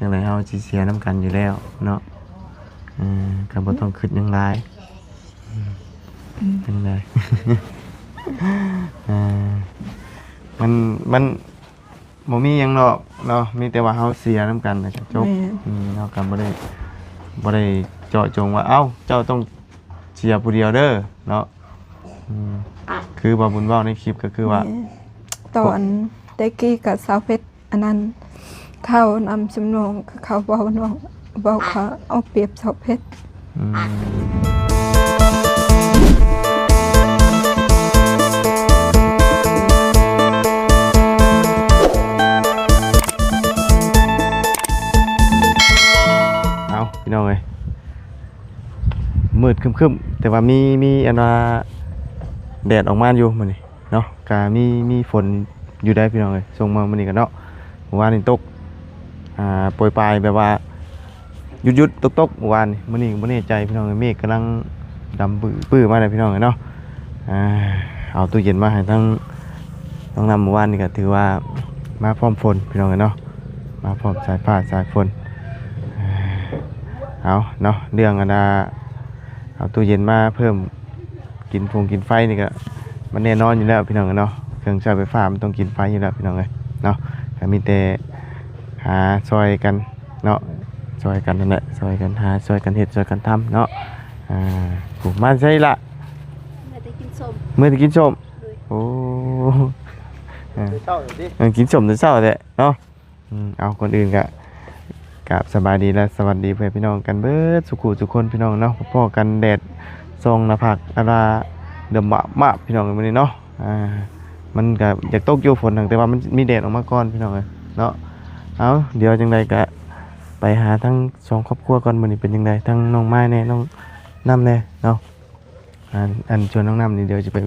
ຈັ່ງໃດເຮົາຊິເສຍນຳກັນຢູ່ແລ້ວເນາະ. ເອີ ກໍບໍ່ຕ້ອງຄິດຫຍັງຫຼາຍ. ອືມ ຈັ່ງໃດ ເອີ ມັນ ມັນບໍ່ມີຫຍັງດອກເນາະ ມີແຕ່ວ່າເຮົາເສຍນຳກັນ ແລ້ວກໍຈົບ. ແມ່ນ ອືມ ເຮົາກໍບໍ່ໄດ້ ບໍ່ໄດ້ເຈາະຈົງວ່າ ເອົ້າ ເຈົ້າຕ້ອງເສຍຜູ້ດຽວເດີເນາະ. ອືມ ຄືວ່າບຸນເວົ້າໃນຄລິບກໍຄືວ່າ ແມ່ນ ຕອນແຕ່ກີ້ກໍສາວເພັດ ອັນນັ້ນ ເວົ້ານຳຊຸມນ້ອງ ເຂົາເວົ້ານ້ອງ ເວົ້າເຂົາເອົາປຽບສາວເພັດ. ອືມ ເອົາ ພີ່ນ້ອງເອີຍ ມືດຄຶ້ມໆ ແຕ່ວ່າມີ ມີອັນວ່າແດດອອກມາຢູ່ມື້ນີ້ ເນາະ ກະມີ ມີຝົນຢູ່ໄດ໋ພີ່ນ້ອງເອີຍ ສົ່ງມາມື້ນີ້ກະເນາະ. ມື້ວານນີ້ຕົກ ອ່າ ໂປຍປາຍແບບວ່າຢຸດໆຕົກໆມື້ວານນີ້ ມື້ນີ້ກະບໍ່ແນ່ໃຈພີ່ນ້ອງເອີຍ ເມກກຳລັງດຳປືໆມາແລ້ວພີ່ນ້ອງເອີຍເນາະ. ອ່າ ເອົາຕູ້ເຢັນມາໃຫ້ທັງນ້ອງນ້ຳ ມື້ວານນີ້ກະຖືວ່າມາພ້ອມຝົນພີ່ນ້ອງເອີຍເນາະ ມາພ້ອມສາຍຟ້າສາຍຝົນ. ອ່າ ເອົາເນາະ ເລື່ອງອັນນ່າ ເອົາຕູ້ເຢັນມາເພີ່ມ ກິນຟົງກິນໄຟນີ້ກະມັນແນ່ນອນຢູ່ແລ້ວພີ່ນ້ອງເອີຍເນາະ ເຄື່ອງໃຊ້ໄຟຟ້າມັນຕ້ອງກິນໄຟຢູ່ແລ້ວພີ່ນ້ອງເອີຍເນາະ. ກະມີແຕ່ຫາຊ່ອຍກັນເນາະ ຊ່ອຍກັນຫັ້ນແຫຼະ ຊ່ອຍກັນຫາ ຊ່ອຍກັນເຮັດ ຊ່ອຍກັນທຳເນາະ. ອ່າ ໂອ້ ມາໃສລະ? ເມື່ອແຕ່ກິນສົ້ມ ເມື່ອແຕ່ກິນສົ້ມ. ໂດຍ ໂອ້ ເອີ ເອີ ກິນສົ້ມແຕ່ເຊົ້າແທ້ເນາະ. ອືມ ເອົາ ກ່ອນອື່ນກະ ກາບສະບາຍດີ ແລະ ສະຫວັດດີເພື່ອນພີ່ນ້ອງກັນເບິດສູ່ຄູ່ສູ່ຄົນພີ່ນ້ອງເນາະ. ພໍ້ກັນແດດສ່ອງໜ້າຜາກອາລາເດີມມາບໆ ພີ່ນ້ອງເອີຍ ມື້ນີ້ເນາະ. ອ່າ ມັນກະຢາກຕົກຢູ່ຝົນ ແຕ່ວ່າມັນມີແດດອອກມາກ່ອນພີ່ນ້ອງເອີຍເນາະ. ເອົາ ດຽວຈັ່ງໃດກະໄປຫາທັງສອງຄອບຄົວກ່ອນ ມື້ນີ້ເປັນຈັ່ງໃດ ທັງນ້ອງມາຍແດ່ ນ້ອງນ້ຳແດ່ເນາະ. ອັນ ອັນ ສ່ວນນ້ອງນ້ຳນີ້ ດຽວຈະໄປ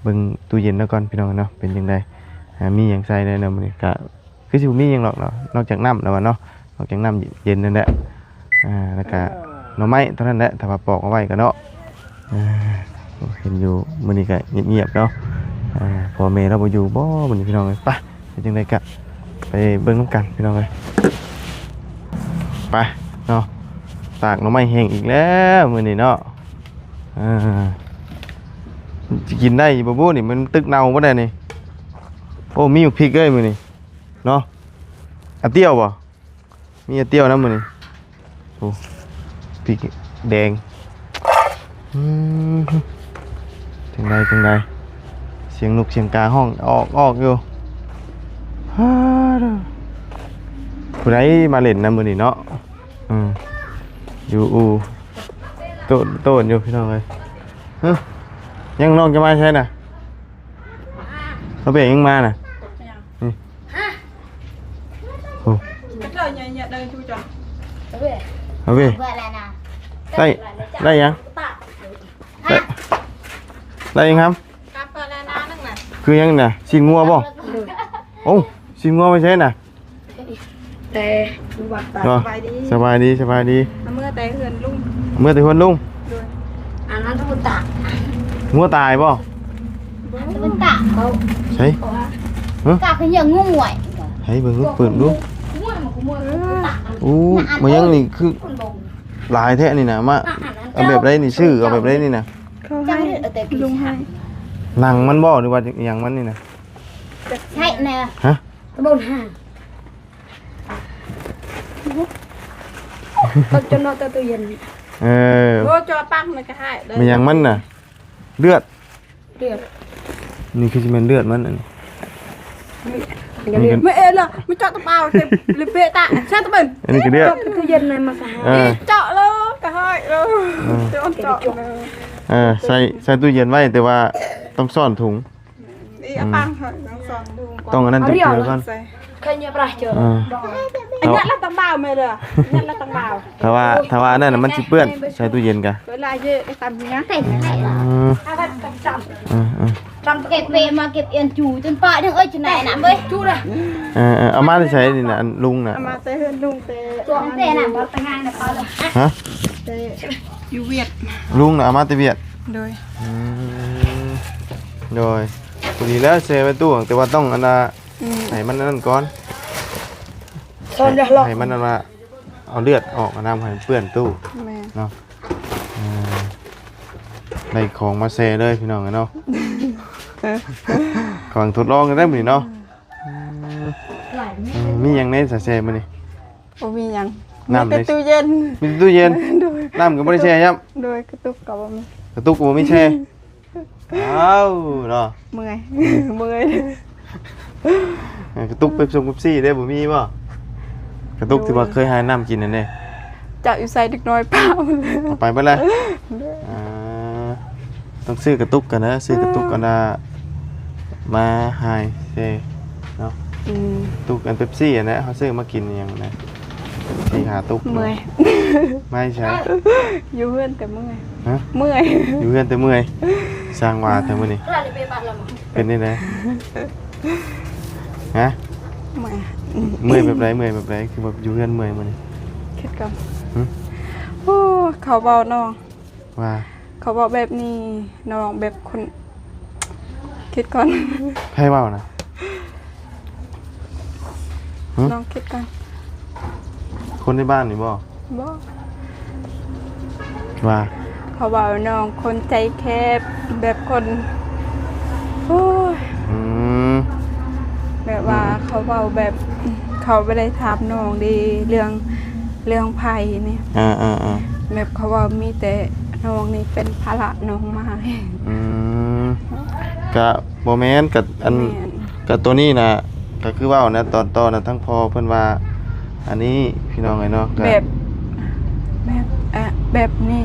ເບິ່ງຕູ້ເຢັນລາວກ່ອນພີ່ນ້ອງເນາະ ເປັນຈັ່ງໃດ ອ່າ ມີຫຍັງໃສ່ແດ່ເນາະ. ມື້ນີ້ກະຄືຊິບໍ່ມີຫຍັງດອກເນາະ ນອກຈາກນ້ຳແລ້ວວ່າເນາະ ນອກຈາກນ້ຳເຢັນນັ້ນແຫຼະ. ອ່າ ແລ້ວກະໜໍ່ໄມ້ເທົ່ານັ້ນແຫຼະ ຖ້າວ່າປອກເອົາໄວ້ກະເນາະ. ອ່າ ເຫັນຢູ່ມື້ນີ້ກະງຽບໆເນາະ. ອ່າ ພໍ່ແມ່ລາວບໍ່ຢູ່ບໍ່ມື້ນີ້ພີ່ນ້ອງເອີຍ. ໄປ ເປັນຈັ່ງໃດກະໄປເບິ່ງນຳກັນພີ່ນ້ອງເອີຍ. ໄປເນາະ ຕາກໜໍ່ໄມ້ແຫ້ງອີກແລ້ວມື້ນີ້ເນາະ. ເອີ ຊິກິນໄດ້ຢູ່ບໍ່ບຸນີ້ ມັນຕຶກເນົ່າບໍ່ໄດ້ນີ້. ໂອ້ ມີໝາກພິກເລີຍມື້ນີ້ເນາະ. ອາຕ້ຽວບໍ່? ມີອາຕ້ຽວນຳມື້ນີ້. ໂອ້ ພິກແດງ. ອືມ ຈັ່ງໃດ ຈັ່ງໃດ ສຽງນົກສຽງກາຮ້ອງອອກໆຢູ່. ຮາ ຜູ້ໃດມາຫຼິ້ນນຳມື້ນີ້ເນາະ. ອືມ ຢູ່ອູ່ ໂຕນ ໂຕນຢູ່ພີ່ນ້ອງເອີຍ. ຮະ ຍັງ ນ້ອງຈະມາໃສນະ? ເອົາເບຍັງມານະ. ນີ້ ໂອ້ ເອົາເບ ໄດ້ ໄດ້ຫຍັງ? ໄດ້ ໄດ້ຫຍັງຄຳ? ຄືຫຍັງນະ? ຊີ້ນງົວບໍ່? ໂອ້ ຊີ້ນງົວໄປໃສນະ? ແຕ່ຢູ່ວັດຕາ. ສະບາຍດີ ສະບາຍດີ ສະບາຍດີ. ເອົາເມືອແຕ່ເຮືອນລຸງ ເມືອແຕ່ເຮືອນລຸງ. ໂດຍ ອັນນັ້ນຕົວຕາຍ. ງົວຕາຍບໍ່? ຕົວຕາຍ. ໃສ? ຕາຄືຫຍັງງວຍ. ໃຫ້ເບິ່ງລູກ ເປີດດູ. ໂອ້ ມາຫຍັງນີ້ຄືຫຼາຍແທ້ນີ້ນະ. ມາ ເອົາແບບໃດນີ້? ຊື້ເອົາແບບໃດນີ້ນະ? ເຂົາໃຫ້ ລຸງໃຫ້. ໜັງມັນບໍ່ ຫຼືວ່າຫຍັງມັນນີ້ນະ? ໃຊ່ນະ. ຮະ? ຕະບົນຫາ ເຂົາຈະເນາະ ແຕ່ຕູ້ເຢັນ. ເອີ ໂອ້ ຈໍປັງມັນກະຫາຍເລີຍ. ແມ່ນຫຍັງມັນນະ? ເລືອດ ເລືອດ. ນີ້ຄືຊິແມ່ນເລືອດມັນອັນນີ້. ນີ້ກະ ແມ່ເອລະ ມາເຈາະຕະເປົາເຕັມລິເປຕະ ຊາຕະເປັນ. ອັນນີ້ກະເລືອດ. ຕູ້ເຢັນໃນມັນກະຫາຍ. ເອີ ເຈາະໂລກະຫາຍໂລ. ເອີ ເຈາະ ເຈາະ. ເອີ ໃສ່ ໃສ່ຕູ້ເຢັນໄວ້ ແຕ່ວ່າຕ້ອງຊ້ອນຖົງ. ນີ້ ອືມ ເອົາຕັ້ງໃຫ້ທັງສອງດູ ຕ້ອງອັນນັ້ນຈັກເທື່ອກ່ອນ. ເອີ ອັນນັ້ນລະຕ້ອງບ່າວແມ່ເດີ ອັນນັ້ນລະຕ້ອງບ່າວ. ຖ້າວ່າ ຖ້າວ່າອັນນັ້ນນະມັນຊິເປື້ອນ ໃສ່ຕູ້ເຢັນກະ ເວລາເຍອະໄດ້ຕຳເປັນຫຍັງ. ອືມ ເອີ ເອີ ຕຳເກັບເປມາເກັບອຽນຈູຈົນປາຍໜຶ່ງເອີຍ ຈຸນາຍນະເວີຍ. ເອີ ເອີ ເອົາມາແຕ່ໃສນີ້ນະ ອັນລຸງນະ? ເອົາມາແຕ່ເຮືອນລຸງ ແຕ່ຊ່ວງແຕ່ນະ ບໍ່ໄປງານນະ. ຮະ? ແຕ່ຢູ່ຫວຽດ. ລຸງນະເອົາມາແຕ່ຫວຽດ. ໂດຍ ອືມ ໂດຍ ພໍດີແລ້ວ ແຊ່ໄວ້ຕູ້ ແຕ່ວ່າຕ້ອງອັນນ່າ ອືມ ໃຫ້ມັນອັນນັ້ນກ່ອນ. ໃຫ້ ໃຫ້ມັນອັນວ່າ ເອົາເລືອດອອກ ເອົານ້ຳໃຫ້ເປື້ອນຕູ້ ແມ່ນ ເນາະ. ເອີ ໄດ້ຂອງມາແຊເລີຍພີ່ນ້ອງເອີຍເນາະ. ກຳລັງທົດລອງກັນໄດ້ມື້ນີ້ເນາະ. ເອີ ມີຫຍັງແດ່ສາແຊມື້ນີ້? ບໍ່ມີຫຍັງ ນ້ຳ ມີແຕ່ ເດ້ ຕູ້ເຢັນ ມີແຕ່ຕູ້ເຢັນ. ໂດຍ ນ້ຳກໍບໍ່ໄດ້ແຊ່ຊ້ຳ. ໂດຍ ກະຕຸກກໍບໍ່ມີ ກະຕຸກກໍບໍ່ມີແຊ່. ອ້າວ ເນາະ ເມື່ອຍ ເມື່ອຍ. ເອີ ກະຕຸກເປັບຊົງເປັບຊີເດ້ ບໍ່ມີບໍ່? ກະຕຸກທີ່ວ່າເຄີຍໃຫ້ນ້ຳກິນນັ້ນເດ້ ຈາກຢູ່ໃສເດັກນ້ອຍປະໝົດແລ້ວ ເອົາໄປເບິດແລ້ວ. ໂດຍ ອ່າ ຕ້ອງຊື້ກະຕຸກກັນນະ ຊື້ກະຕຸກອັນນ່າ ມາໃຫ້ແຊເນາະ. ອືມ ຕຸກອັນເປັບຊີຫັ້ນແຫຼະ ເຮົາຊື້ມາກິນອີ່ຫຍັງນະ ສີ່ຫ້າຕຸກເນາະ. ເມື່ອຍ ມາໃສ? ຢູ່ເຮືອນແຕ່ເມື່ອຍ. ຮະ? ເມື່ອຍ ຢູ່ເຮືອນແຕ່ເມື່ອຍ. ຊ່າງວ່າແທ້ມື້ນີ້ ເປັນແນວໃດ? ຮະ? ເມື່ອຍ ເມື່ອຍແບບໃດ? ເມື່ອຍແບບໃດ? ຄືແບບຢູ່ເຮືອນເມື່ອຍມື້ນີ້ ຄິດກ່ອນ. ຫຶ? ໂອ້ ເຂົາເວົ້ານ້ອງ ວ່າ ເຂົາເວົ້າແບບນີ້ ນ້ອງແບບຄົນ ຄິດກ່ອນ. ໃຜເວົ້ານະ? ຫຶ? ນ້ອງຄິດກ່ອນ. ຄົນໃນບ້ານນີ້ບໍ່? ບໍ່. ວ່າ ເຂົາເວົ້ານ້ອງຄົນໃຈແຄບ ແບບຄົນ ໂອ້ຍ ອືມ ແບບວ່າ ອືມ ເຂົາເວົ້າແບບ ເຂົາບໍ່ໄດ້ຖາມນ້ອງເດ້ ເລື່ອງ ເລື່ອງໃຜນີ້ ອ່າໆໆ ແບບເຂົາເວົ້າມີແຕ່ນ້ອງນີ້ເປັນພາລະນ້ອງມາ. ອືມ ກະບໍ່ແມ່ນ ກະອັນ ແມ່ນ ກະໂຕນີ້ນະ ກະຄືເວົ້ານະ ຕອນຕໍ່ນະ ທັງພໍ່ເພິ່ນວ່າ ອັນນີ້ພີ່ນ້ອງເອີຍເນາະ ກະແບບ ແບບ ເອີ ແບບນີ້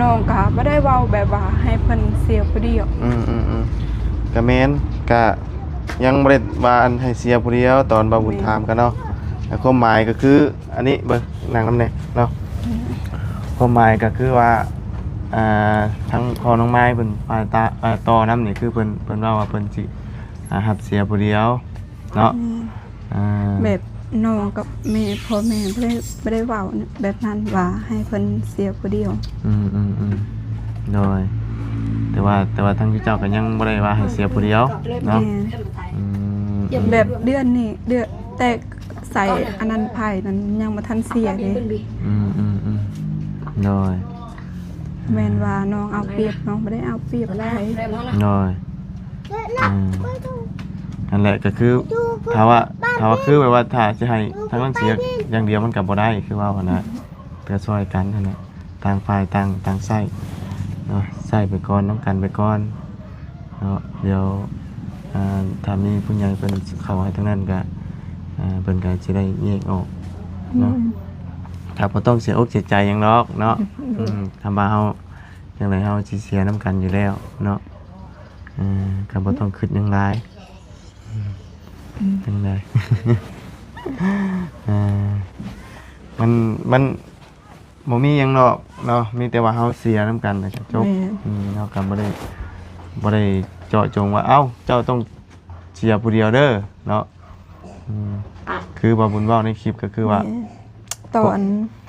ນ້ອງກະບໍ່ໄດ້ເວົ້າແບບວ່າໃຫ້ເພິ່ນເສຍຜູ້ດຽວ. ອືມໆໆ ກະແມ່ນ ກະຍັງບໍ່ໄດ້ວ່າອັນໃຫ້ເສຍຜູ້ດຽວ ຕອນບ່າວບຸນ ແມ່ນ ຖາມກັນເນາະ ແຕ່ຄວາມໝາຍກະຄື ອັນນີ້ເບິ່ງ ນັ່ງນຳແດ່ເນາະ. ອືມ ຄວາມໝາຍກະຄືວ່າ ອ່າ ທາງພໍ່ນ້ອງມາຍເພິ່ນ ອ່າ ຕາ ອ່າ ຕໍ່ນຳນີ້ ຄືເພິ່ນ ເພິ່ນເວົ້າວ່າເພິ່ນຊິ ອ່າ ຮັບເສຍຜູ້ດຽວເນາະ. ອືມ ອ່າ ແບບນ້ອງກັບແມ່ ພໍ່ແມ່ບໍ່ໄດ້ ບໍ່ໄດ້ເວົ້າແບບນັ້ນວ່າໃຫ້ເພິ່ນເສຍຜູ້ດຽວ. ອືມໆໆ ໂດຍ ແຕ່ວ່າ ແຕ່ວ່າທາງເຈົ້າກະຍັງບໍ່ໄດ້ວ່າໃຫ້ເສຍຜູ້ດຽວເນາະ. ແມ່ນ ອືມ ແບບເດືອນນີ້ ເດືອນ ແຕ່ ໃສ່ອັນນັ້ນໄພນັ້ນຍັງບໍ່ທັນເສຍເດ້. ອືມໆໆ ໂດຍ ແມ່ນວ່ານ້ອງເອົາປຽບ ນ້ອງບໍ່ໄດ້ເອົາປຽບໃຜ. ໂດຍ ອືມ ນັ້ນແຫຼະ ກະຄື ຖ້າວ່າ ຖ້າວ່າຄືແບບວ່າ ຖ້າຊິໃຫ້ທາງນັ້ນເສຍຢ່າງດຽວມັນກະບໍ່ໄດ້ ຄືເວົ້າຫັ້ນນະ ເພື່ອຊ່ອຍກັນຫັ້ນນະ ຕ່າງຝ່າຍຕ່າງ ຕ່າງໃຊ້ເນາະ ໃຊ້ໄປກ່ອນ ນຳກັນໄປກ່ອນ. ເນາະ ດຽວ ອ່າ ຖ້າມີຜູ້ໃຫຍ່ເພິ່ນເຂົ້າໃຫ້ທາງນັ້ນກະ ອ່າ ເພິ່ນກະຊິໄດ້ແຍກອອກເນາະ. ອືມ ກະບໍ່ຕ້ອງເສຍອົກເສຍໃຈຫຍັງດອກເນາະ. ອືມ ອືມ ຄຳວ່າເຮົາ ຈັ່ງໃດເຮົາຊິເສຍນຳກັນຢູ່ແລ້ວເນາະ. ເອີ ກະບໍ່ຕ້ອງຄຶດຫຍັງຫຼາຍ. ອືມ ອືມ ຈັ່ງໃດ ອ່າ ມັນ ມັນ ບໍ່ມີຫຍັງດອກເນາະ ມີແຕ່ວ່າເຮົາເສຍນຳກັນແລ້ວກະຈົບ. ແມ່ນ ອືມ ເຮົາກະບໍ່ໄດ້ ບໍ່ໄດ້ເຈາະຈົງວ່າ ເອົ້າ ເຈົ້າຕ້ອງເສຍຜູ້ດຽວເດີເນາະ. ອືມ ຄືບ່າວບຸນເວົ້າໃນຄລິບກະຄືວ່າ ແມ່ນ ຕອນ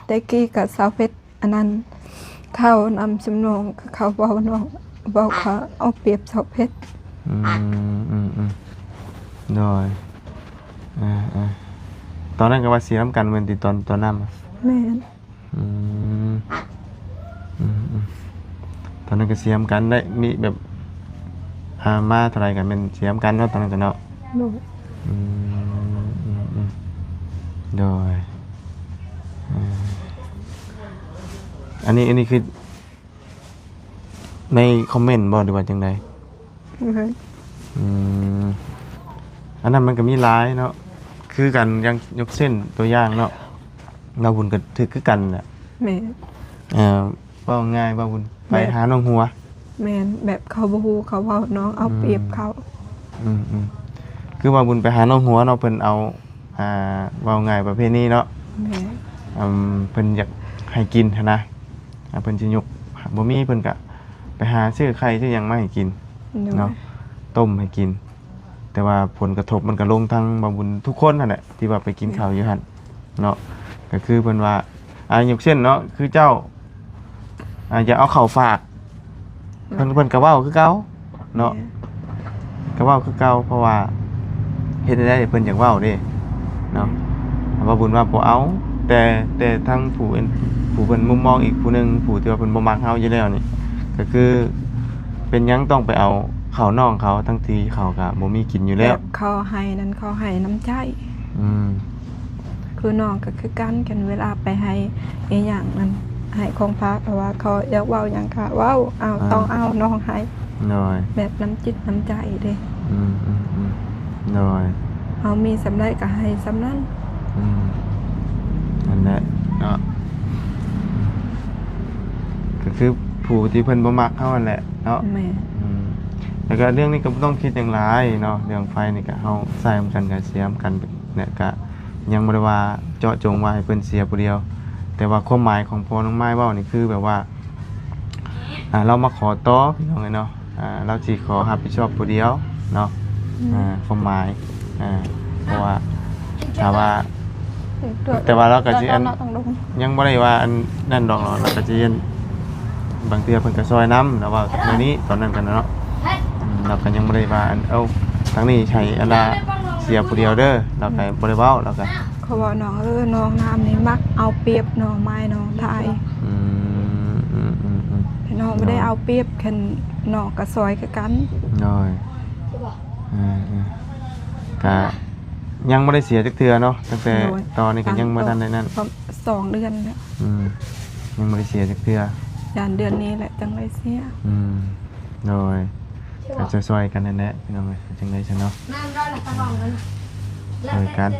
ແຕ່ກີ້ກະສາວເພັດ ອັນນັ້ນ ເຂົ້ານຳຊຸມນ້ອງ ເຂົາເວົ້ານ້ອງ ເວົ້າເຂົາເອົາປຽບສາວເພັດ. ອືມ ອືມ ອືມ ໂດຍ ອ່າ ອ່າ ຕອນນັ້ນກະວ່າເສຍນຳກັນແມ່ນຕິ ຕອນ ຕອນນັ້ນ. ແມ່ນ ອືມ ອືມ ອືມ ຕອນນັ້ນກະເສຍນຳກັນ ໄດ້ມີແບບ ອ່າ ມາເທົ່າໃດກະແມ່ນເສຍນຳກັນເນາະ ຕອນນັ້ນກະເນາະ. ໂດຍ ອືມ ອືມ ອືມ ໂດຍ ອ່າ ອັນນີ້ ອັນນີ້ຄື ໃນຄອມເມັນບໍ່ ຫຼືວ່າຈັ່ງໃດ? ໂດຍ ອືມ ອັນນັ້ນມັນກະມີຫຼາຍເນາະ ຄືກັນ ຢ່າງຍົກເຊັ່ນຕົວຢ່າງເນາະ ບ່າວບຸນກະຖືກຄືກັນແຫຼະ. ແມ່ນ ເອີ ເວົ້າງ່າຍ ບ່າວບຸນ ແບບ ໄປຫານ້ອງຫົວ. ແມ່ນ ແບບເຂົາບໍ່ຮູ້ ເຂົາເວົ້ານ້ອງເອົາປຽບເຂົາ. ອືມ ອືມ ອືມ ຄືບ່າວບຸນໄປຫານ້ອງຫົວເນາະ ເພິ່ນເອົາ ອ່າ ເວົ້າງ່າຍປະເພນີເນາະ. ແມ່ນ ອືມ ເພິ່ນຢາກໃຫ້ກິນຫັ້ນນະ ອ່າ ເພິ່ນຊິຍົກ ບໍ່ມີເພິ່ນກະໄປຫາຊື້ໄຂ່ຊື້ຫຍັງມາໃຫ້ກິນ ໂດຍ ເນາະ ຕົ້ມໃຫ້ກິນ. ແຕ່ວ່າຜົນກະທົບມັນກະລົງທັງບ່າວບຸນທຸກຄົນຫັ້ນແຫຼະ ທີ່ວ່າໄປກິນເຂົ້າຢູ່ຫັ້ນເນາະ. ກະຄືເພິ່ນວ່າ ອ່າ ຍົກເຊັ່ນເນາະ ຄືເຈົ້າ ອ່າ ຢາກເອົາເຂົ້າຝາກ ເພິ່ນ ເພິ່ນກະເວົ້າຄືເກົ່າເນາະ. ແມ່ນ ກະເວົ້າຄືເກົ່າ ເພາະວ່າເຮັດແນວໃດເພິ່ນຢາກເວົ້າເດ້ເນາະ. ວ່າບຸນວ່າບໍ່ເອົາ ແຕ່ ແຕ່ທາງຜູ້ເປັນ ຜູ້ເພິ່ນມຸມມອງອີກຜູ້ໜຶ່ງ ຜູ້ທີ່ວ່າເພິ່ນບໍ່ມັກເຮົາຢູ່ແລ້ວນີ້ ກໍຄືເປັນຫຍັງຕ້ອງໄປເອົາເຂົ້ານ້ອງເຂົາ ທັງທີ່ເຂົາກໍບໍ່ມີກິນຢູ່ແລ້ວ ແບບເຂົາໃຫ້ນັ້ນ ເຂົາໃຫ້ນ້ຳໃຈ ອືມ ຄືນ້ອງກໍຄືກັນ ຄັນເວລາໄປໃຫ້ອີ່ຫຍັງນັ້ນ ໃຫ້ຂອງຝາກ ເພາະວ່າເຂົາຢາກເວົ້າຫຍັງກໍເວົ້າ ເອົາ ອ່າ ຕ້ອງເອົາ ນ້ອງໃຫ້ ໂດຍ ແບບນ້ຳຈິດນ້ຳໃຈເດ້ ອືມໆໆ ໂດຍ ເຮົາມີສ່ຳໃດກໍໃຫ້ສ່ຳນັ້ນ ອືມ ນັ້ນແຫຼະເນາະ ກໍຄືຜູ້ທີ່ເພິ່ນບໍ່ມັກເຮົາຫັ້ນແຫຼະເນາະ ແມ່ນ ອືມ ແລ້ວກໍເລື່ອງນີ້ກໍບໍ່ຕ້ອງຄິດຫຍັງຫຼາຍເນາະ ເລື່ອງໄຟນີ້ກໍເຮົາໃຊ້ນຳກັນກໍເສຍນຳກັນ ແລະກໍຍັງບໍ່ໄດ້ວ່າເຈາະຈົງວ່າໃຫ້ເພິ່ນເສຍຜູ້ດຽວ ແຕ່ວ່າຄວາມໝາຍຂອງພໍ່ນ້ອງມາຍເວົ້ານີ້ຄືແບບວ່າ ອ່າ ລາວມາຂໍຕໍ່ ພີ່ນ້ອງເອີຍເນາະ ອ່າ ລາວຊິຂໍຮັບຜິດຊອບຜູ້ດຽວເນາະ ອືມ ອ່າ ຄວາມໝາຍ ອ່າ ເພາະວ່າຖ້າວ່າ ແຕ່ວ່າລາວກໍຊິອັນ ຍັງບໍ່ໄດ້ວ່າອັນນັ້ນດອກເນາະ ລາວກໍຊິອັນ ບາງເທື່ອເພິ່ນກໍຊ່ອຍນຳ ລາວເວົ້າແນວນີ້ຕອນນັ້ນກັນເນາະ ອືມ ລາວກໍຍັງບໍ່ໄດ້ວ່າອັນ ເອົາ ທາງນີ້ໃຫ້ອັນລາເສຍຜູ້ດຽວເດີ ລາວກໍບໍ່ໄດ້ເວົ້າ ລາວກໍ ເຂົາເວົ້າ ນ້ອງເອີຍ ນ້ອງນ້ຳນີ້ມັກເອົາປຽບນ້ອງມາຍນ້ອງທາຍ ອືມ ອືມໆໆ ນ້ອງບໍ່ໄດ້ເອົາປຽບ ຄັນນ້ອງກໍຊ່ອຍຄືກັນ ໂດຍ ເອີໆ ກະຍັງບໍ່ໄດ້ເສຍຈັກເທື່ອເນາະ ຕັ້ງແຕ່ ໂດຍ ຕອນນີ້ກໍຍັງບໍ່ທັນໄດ້ນັ້ນ ປະມານສອງເດືອນແລ້ວ ອືມ ຍັງບໍ່ໄດ້ເສຍຈັກເທື່ອ ຢ້ານເດືອນນີ້ແຫຼະຈັ່ງໄດ້ເສຍ ອືມ ໂດຍ ກໍຊ່ອຍໆກັນນັ້ນແຫຼະ ພີ່ນ້ອງເອີຍ ຈັ່ງໃດຊັ້ນເນາະ ຊ່ອຍກັນ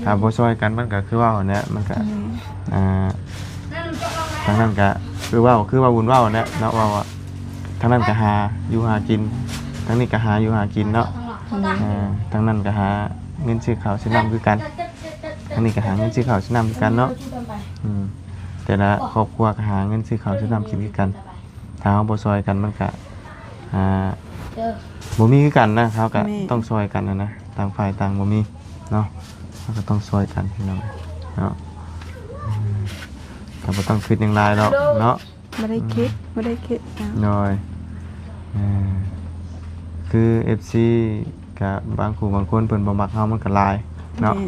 ຖ້າບໍ່ຊ່ອຍກັນມັນກໍຄືເວົ້າຫັ້ນແຫຼະ ມັນກໍ ອືມ ອ່າ ທາງນັ້ນກໍຄືເວົ້າ ຄືວ່າບຸນເວົ້າຫັ້ນແຫຼະເນາະ ວ່າ ວ່າທາງນັ້ນກໍຫາຢູ່ຫາກິນ ທາງນີ້ກໍຫາຢູ່ຫາກິນເນາະ ອືມ ອ່າ ທາງນັ້ນກໍຫາເງິນຊື້ເຂົ້າຊື້ນ້ຳຄືກັນ ທາງນີ້ກໍຫາເງິນຊື້ເຂົ້າຊື້ນ້ຳຄືກັນເນາະ ອືມ ແຕ່ລະຄອບຄົວກໍຫາເງິນຊື້ເຂົ້າຊື້ນ້ຳກິນຄືກັນ ຖ້າເຮົາບໍ່ຊ່ອຍກັນມັນກະ ອ່າ ບໍ່ມີຄືກັນນະ ເຮົາກະ ແມ່ນ ຕ້ອງຊ່ອຍກັນຫັ້ນນະ ຕ່າງຝ່າຍຕ່າງບໍ່ມີເນາະ ເຮົາກະຕ້ອງຊ່ອຍກັນພີ່ນ້ອງເນາະ ອືມ ກໍບໍ່ຕ້ອງຄິດຫຍັງຫຼາຍດອກເນາະ ບໍ່ໄດ້ຄິດ ອືມ ບໍ່ໄດ້ຄິດຫຍັງ ໂດຍ ເອີ ຄືເອັຟຊີກະບາງຄູ່ບາງຄົນເພິ່ນບໍ່ມັກເຮົາມັນກະຫຼາຍເນາະ ແມ່ນ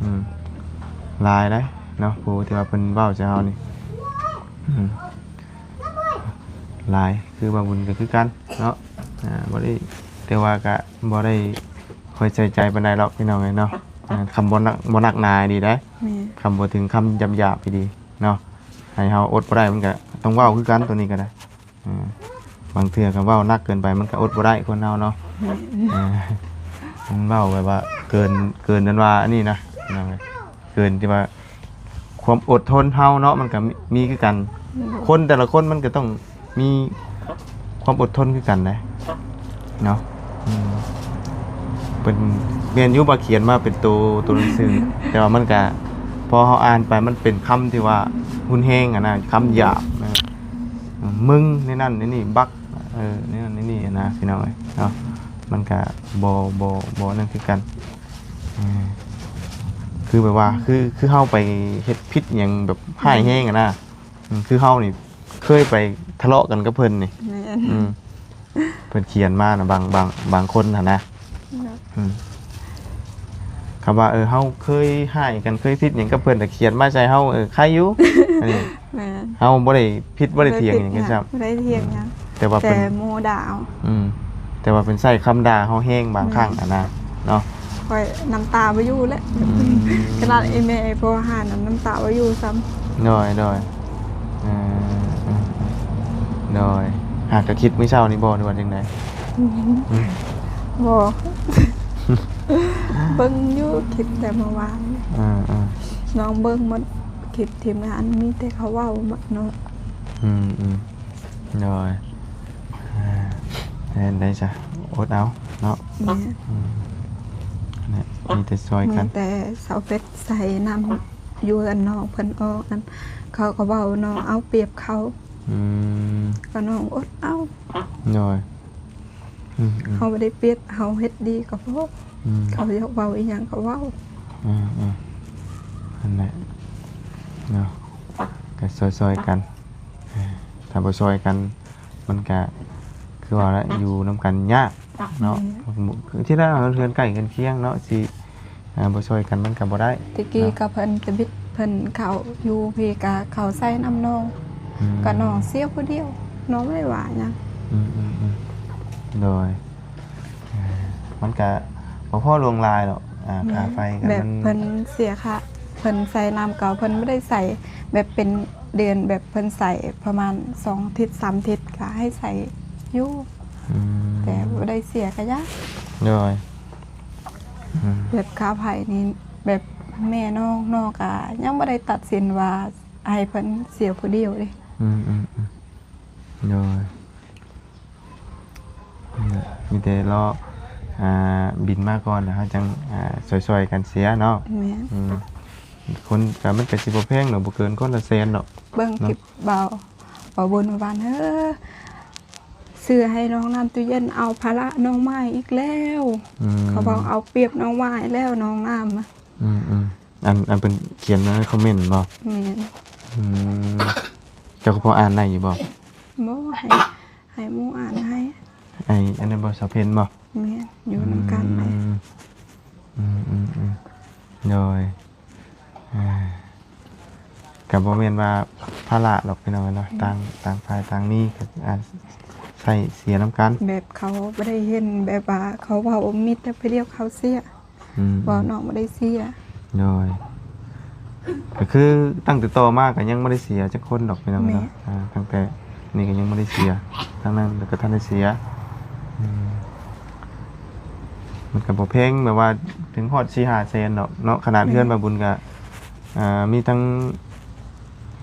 ອືມ ຫຼາຍເດ້ເນາະ ຜູ້ທີ່ວ່າເພິ່ນເວົ້າໃສ່ເຮົານີ້ ອືມ ຫຼາຍ ຄືວ່າບຸນກໍຄືກັນເນາະ ອ່າ ບໍ່ໄດ້ ແຕ່ວ່າກະບໍ່ໄດ້ຄ່ອຍໃສ່ໃຈປານໃດດອກພີ່ນ້ອງເອີຍເນາະ ອ່າ ຄຳບໍ່ໜັກ ບໍ່ໜັກໜາດີໄດ໋ ແມ່ນ ຄຳບໍ່ເຖິງຄຳຫຍາບໆອີ່ດີເນາະ ໃຫ້ເຮົາອົດບໍ່ໄດ້ມັນກະຕ້ອງເວົ້າຄືກັນ ໂຕນີ້ກໍໄດ້ ອ່າ ບາງເທື່ອກໍເວົ້າໜັກເກີນໄປມັນກໍອົດບໍ່ໄດ້ຄົນເຮົາເນາະ ແມ່ນ ອ່າ ມັນເວົ້າແບບວ່າເກີນ ເກີນຈົນວ່າອັນນີ້ນະ ພີ່ນ້ອງເອີຍ ເກີນທີ່ວ່າ ຄວາມອົດທົນເຮົາເນາະ ມັນກໍມີ ມີຄືກັນ ໂດຍ ຄົນແຕ່ລະຄົນມັນກໍຕ້ອງມີຄວາມອົດທົນຄືກັນເດ້ເນາະ ອືມ ເພິ່ນ ແມ່ນຢູ່ວ່າຂຽນມາເປັນໂຕ ໂຕໜັງສື ແຕ່ວ່າມັນກະ ພໍເຮົາອ່ານໄປມັນເປັນຄຳທີ່ວ່າຮຸນແຮງຫັ້ນນະ ຄຳຫຍາບນະ ມຶງ ໃນນັ້ນໃນນີ້ ບັກ ເອີ ໃນນັ້ນໃນນີ້ຫັ້ນນະ ພີ່ນ້ອງເອີຍເນາະ ມັນກະບໍ່ ບໍ່ ບໍ່ນັ້ນຄືກັນ ເອີ ຄືແບບວ່າ ຄື ຄືເຮົາໄປເຮັດຜິດຫຍັງແບບຮ້າຍແຮງຫັ້ນນະ ອືມ ຄືເຮົານີ້ເຄີຍໄປທະເລາະກັນກັບເພິ່ນນີ້ ແມ່ນ ອືມ ເພິ່ນຂຽນມານະ ບາງ ບາງ ບາງຄົນຫັ້ນນະ ເນາະ ອືມ ຄຳວ່າ ເອີ ເຮົາເຄີຍຮ້າຍກັນ ເຄີຍຜິດຫຍັງກັບເພິ່ນ ແຕ່ຂຽນມາໃສ່ເຮົາ ເອີ ໄຄຢູ່ ອັນນີ້ ແມ່ນ ເຮົາບໍ່ໄດ້ຜິດບໍ່ໄດ້ຖຽງຫຍັງກັນຊ້ຳ ບໍ່ໄດ້ຖຽງຫຍັງ ແຕ່ວ່າເພິ່ນ ແຕ່ໂມດ່າເອົາ ອືມ ແຕ່ວ່າເພິ່ນໃຊ້ຄຳດ່າເຮົາແຮງບາງຄັ້ງ ແມ່ນ ຫັ້ນນະເນາະ ຂ້ອຍນ້ຳຕາບໍ່ຢູ່ແລ້ວ ອືມ ຂະໜາດອີ່ແມ່ ພໍ່ຫານ ນ້ຳຕາບໍ່ຢູ່ຊ້ຳ ໂດຍ ໂດຍ ເອີ ໂດຍ ຫາກະຄິດມື້ເຊົ້ານີ້ບໍ່ ຫຼືວ່າຈັ່ງໃດ? ບໍ່ ເບິ່ງຢູ່ ຄິດແຕ່ເມື່ອວານ ເອີໆ ນ້ອງເບິ່ງໝົດ ຄລິບທີມງານມີແຕ່ເຂົາເວົ້າເນາະ ອືມໆ ໂດຍ ເອີ ແມ່ນໄດ໋ຊະ ອົດເອົາເນາະ ແມ່ນ ອືມ ແຫຼະ ມີແຕ່ຊ່ອຍກັນ ມີແຕ່ສາວເປັດໃສ່ນ້ຳຢູ່ເຮືອນນ້ອງເພິ່ນອອກນັ້ນ ເຂົາກໍເວົ້ານ້ອງເອົາປຽບເຂົາ ອືມ ກໍນ້ອງອົດເອົາ ໂດຍ ອືມໆ ເຮົາບໍ່ໄດ້ປຽບ ເຮົາເຮັດດີກໍພໍ ອືມ ເຂົາຢາກເວົ້າອີ່ຫຍັງກໍເວົ້າ ອືມໆ ຫັ້ນແຫຼະເນາະ ກໍຊ່ອຍໆກັນ ຖ້າບໍ່ຊ່ອຍກັນ ມັນກະຄືວ່າແຫຼະ ຢູ່ນຳກັນຍາກເນາະ ແມ່ນ ທີ່ແລ້ວເຮືອນໃກ້ເຮືອນຄຽງເນາະ ຊິ ອ່າ ບໍ່ຊ່ອຍກັນມັນກໍບໍ່ໄດ້ ແຕ່ກີ້ເນາະ ກໍເພິ່ນຈະບິດ ເພິ່ນເຂົ້າຢູ່ພີ້ກໍເຂົ້າໃສ່ນຳນ້ອງ ອືມ ກໍນ້ອງເສຍຜູ້ດຽວ ນ້ອງບໍ່ໄດ້ວ່າຫຍັງ ອືມໆໆ ໂດຍ ອ່າ ມັນກະບໍ່ພໍຫຼວງຫຼາຍດອກ ອ່າ ແມ່ນ ຄ່າໄຟກໍ ແບບ ມັນ ເພິ່ນເສຍຄ່າ ເພິ່ນໃສ່ນ້ຳເກົ່າ ເພິ່ນບໍ່ໄດ້ໃສ່ແບບເປັນເດືອນ ແບບເພິ່ນໃສ່ປະມານສອງທິດສາມທິດກໍໃຫ້ໃສ່ຢູ່ ອືມ ແຕ່ບໍ່ໄດ້ເສຍກະຢ່າ ໂດຍ ອືມ ແບບຄ່າໄຟນີ້ ແບບແມ່ນ້ອງ ນ້ອງກະຍັງບໍ່ໄດ້ຕັດສິນວ່າໃຫ້ເພິ່ນເສຍຜູ້ດຽວເດ້ ອືມໆໆ ໂດຍ ນີ້ແຫຼະ ມີແຕ່ລໍ ອ່າ ບິນມາກ່ອນ ແລ້ວເຮົາຈັ່ງ ອ່າ ຊ່ອຍໆກັນເສຍເນາະ ແມ່ນ ອືມ ຄົນກໍມັນກໍຊິບໍ່ແພງດອກ ບໍ່ເກີນຄົນລະແສນດອກ ເບິ່ງ ເນາະ ຄລິບບ່າວ ບ່າວບຸນວ່າ ເອີ ຊື້ໃຫ້ນ້ອງນ້ຳຕູ້ເຢັນ ເອົາພາລະນ້ອງໝ້າຍອີກແລ້ວ ອືມ ເຂົາເວົ້າເອົາປຽບນ້ອງໝ້າຍແລ້ວ ນ້ອງນ້ຳ ອືມໆ ອັນ ອັນເພິ່ນຂຽນໃນຄອມເມັນບໍ? ແມ່ນ ອືມ ເຈົ້າກໍພໍອ່ານໄດ້ຢູ່ບໍ? ບໍ່ ໃຫ້ ໃຫ້ໝູ່ອ່ານໃຫ້ ໄອ້ອັນນັ້ນບໍ? ສາວເພັນບໍ? ແມ່ນ ຢູ່ນຳກັນ ອືມ ອືມໆໆ ໂດຍ ອ່າ ກໍບໍ່ແມ່ນວ່າພາລະດອກພີ່ນ້ອງເນາະ ອືມ ຕ່າງ ຕ່າງຝ່າຍຕ່າງມີ ກໍ ອ່າ ໃຊ້ເສຍນຳກັນ ແບບເຂົາບໍ່ໄດ້ເຫັນ ແບບວ່າເຂົາເວົ້າມິດແຕ່ຜູ້ດຽວເຂົາເສຍ ອືມ ເວົ້ານ້ອງບໍ່ໄດ້ເສຍ ໂດຍ ກໍຄືຕັ້ງແຕ່ຕໍ່ມາກໍຍັງບໍ່ໄດ້ເສຍຈັກຄົນດອກພີ່ນ້ອງເນາະ ແມ່ນ ອ່າ ຕັ້ງແຕ່ນີ້ກໍຍັງບໍ່ໄດ້ເສຍ ທາງນັ້ນກໍທັນໄດ້ເສຍ ອືມ ມັນກໍບໍ່ແພງ ແບບວ່າເຖິງຮອດສີ່ຫ້າແສນດອກເນາະ ຂະໜາດ ແມ່ນ ເຮືອນບ່າວບຸນກໍ ອ່າ ມີທັງ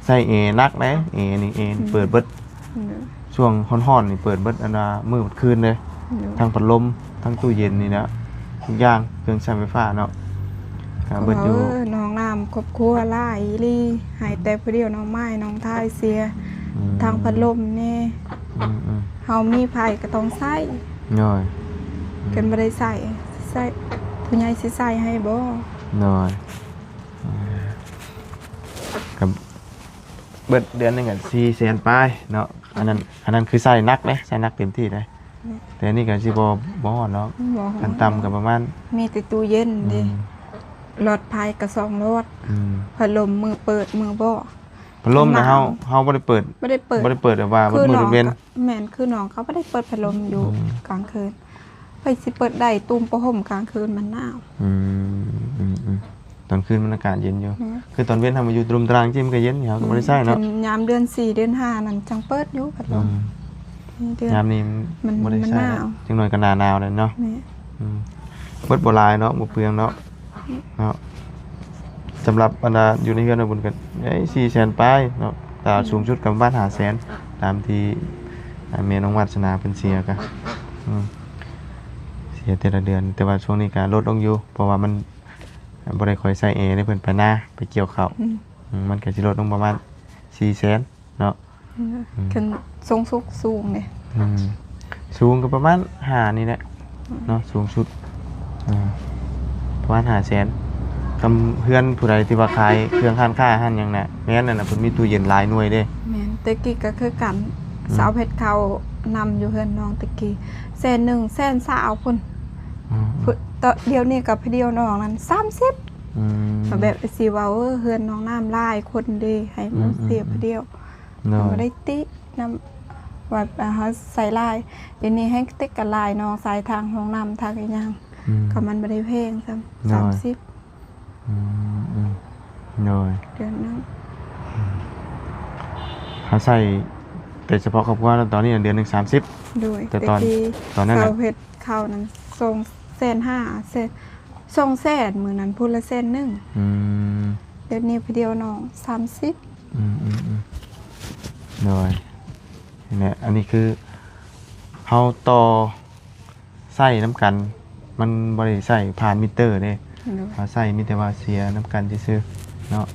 ໃຊ້ແອໜັກເດ້ ແອນີ້ ແອ ອືມ ເປີດເບິດ ໂດຍ ຊ່ວງຮ້ອນໆນີ້ເປີດເບິດ ອັນວ່າມື້ເບິດຄືນເດ້ ໂດຍ ທັງພັດລົມ ທັງຕູ້ເຢັນນີ້ແຫຼະ ທຸກຢ່າງ ເຄື່ອງໃຊ້ໄຟຟ້າເນາະ ກໍເບິດຢູ່ ເອີ ນ້ອງນ້ຳຄອບຄົວຫຼາຍອີ່ຫຼີ ໃຫ້ແຕ່ຜູ້ດຽວ ນ້ອງໝ້າຍ ນ້ອງທ້າຍເສຍ ອືມ ທັງພັດລົມແດ່ ອືມໆ ເຮົາມີໃຜກໍຕ້ອງໃຊ້ ໂດຍ ອືມ ຄັນບໍ່ໄດ້ໃຊ້ ໃຊ້ ຜູ້ໃຫຍ່ຊິໃຊ້ໃຫ້ບໍ? ໂດຍ ອ່າ ກໍເບິດເດືອນໜຶ່ງກໍສີ່ແສນປາຍເນາະ ອັນນັ້ນ ອັນນັ້ນຄືໃຊ້ໜັກເດ້ ໃຊ້ໜັກເຕັມທີ່ເດ້ ແມ່ນ ແຕ່ອັນນີ້ກໍຊິບໍ່ ບໍ່ຮອດເນາະ ບໍ່ຮອດ ຂັ້ນຕ່ຳກໍປະມານ ມີແຕ່ຕູ້ເຢັນເດ້ ອືມ ຫຼອດໄຟກໍສອງຫຼອດ ອືມ ພັດລົມມື້ເປີດມື້ບໍ່ ພັດລົມນະ ເຮົາ ເຮົາບໍ່ໄດ້ເປີດ ບໍ່ໄດ້ເປີດ ບໍ່ໄດ້ເປີດແບບວ່າ ຄື ມື້ ມື້ເວັນ ແມ່ນ ຄືນ້ອງກໍບໍ່ໄດ້ເປີດພັດລົມຢູ່ ອືມ ກາງຄືນ ໃຜຊິເປີດໄດ້ ຕຸ້ມຜ້າຫົ່ມກາງຄືນມັນໜາວ ອືມ ອືມໆ ຕອນຄືນມັນອາກາດເຢັນຢູ່ ແມ່ນ ຄືຕອນເວັນເຮົາມາຢູ່ຕະລຸມຕະລາງຈິ້ມກໍເຢັນ ເຮົາກໍບໍ່ໄດ້ໃຊ້ເນາະ ແມ່ນ ຍາມເດືອນສີ່ເດືອນຫ້ານັ້ນຈັ່ງເປີດຢູ່ພັດລົມ ອືມ ຍາມນີ້ມັນບໍ່ໄດ້ໃຊ້ແລ້ວ ມັນໜາວ ຈັກໜ້ອຍກໍໜ້າໜາວແລ້ວເນາະ ແມ່ນ ອືມ ເບິດບໍ່ຫຼາຍເນາະ ບໍ່ເປືອງເນາະ ເນາະ ສຳລັບອັນນ່າຢູ່ໃນເຮືອນນ້ອງບຸນກໍໄດ້ສີ່ແສນປາຍເນາະ ແຕ່ ອືມ ສູງສຸດກໍປະມານຫ້າແສນ ຕາມທີ່ ອ່າ ແມ່ນ້ອງວາດສະໜາເພິ່ນເສຍກໍ ອືມ ເສຍແຕ່ລະເດືອນ ແຕ່ວ່າຊ່ວງນີ້ກໍລົດລົງຢູ່ ເພາະວ່າມັນບໍ່ໄດ້ຄ່ອຍໃຊ້ແອເດ້ ເພິ່ນໄປນາໄປກ່ຽວເຂົ້າ ອືມ ອືມ ມັນກໍຊິລົດລົງປະມານສີ່ແສນ ເນາະ ອືມ ອືມ ຂຶ້ນສູງສຸດສູງເດ້ ອືມ ສູງກໍປະມານຫ້ານີ້ແຫຼະ ອືມ ເນາະ ສູງສຸດ ອ່າ ປະມານຫ້າແສນ ຄຳເຮືອນຜູ້ໃດທີ່ວ່າຂາຍເຄື່ອງຮ້ານຄ້າຮ້ານຫຍັງນະ ແມ່ນນັ້ນນະ ເພິ່ນມີຕູ້ເຢັນຫຼາຍໜ່ວຍເດ້ ແມ່ນ ແຕ່ກີ້ກໍຄືກັນ ອືມ ສາວເພັດເຂົ້ານຳຢູ່ເຮືອນນ້ອງແຕ່ກີ້ ແສນໜຶ່ງ ແສນຊາວພຸ້ນ ອືມ ດຽວນີ້ກໍຜູ້ດຽວນ້ອງນັ້ນສາມສິບ ອືມ ແບບຊິເວົ້າ ເອີ ເຮືອນນ້ອງນ້ຳຫຼາຍຄົນເດ້ ໃຫ້ໝູ່ ອືມ ເສຍຜູ້ດຽວ ໂດຍ ບໍ່ໄດ້ຕິນຳວ່າເຮົາໃຊ້ຫຼາຍ ດຽວນີ້ແຮ່ງຕິກັນຫຼາຍເນາະ ສາຍທາງຫ້ອງນ້ຳທາງອີ່ຫຍັງ ອືມ ກໍມັນບໍ່ໄດ້ແພງຊ້ຳ ໂດຍ ສາມສິບ ອືມ ອືມ ໂດຍ ເດືອນໜຶ່ງ ອືມ ເຮົາໃຊ້ແຕ່ສະເພາະຄອບຄົວເນາະ ຕອນນີ້ເດືອນໜຶ່ງສາມສິບ ໂດຍ ແຕ່ຕອນ ແຕ່ກີ້ ຕອນນັ້ນ ເຂົາເຮັດເຂົ້ານັ້ນສອງແສນຫ້າ ສອງແສນ ມື້ນັ້ນພຸ້ນລະແສນໜຶ່ງ ອືມ ດຽວນີ້ຜູ້ດຽວນ້ອງສາມສິບ ອືມໆໆ ໂດຍ ນີ້ແຫຼະ ອັນນີ້ຄືເຮົາຕໍ່ໃຊ້ນຳກັນ ມັນບໍ່ໄດ້ໃຊ້ຜ່ານມິເຕີເດ້ ໂດຍ ເຮົາໃຊ້ມີແຕ່ວ່າເສຍນຳກັນຊື່ໆ ເນາະ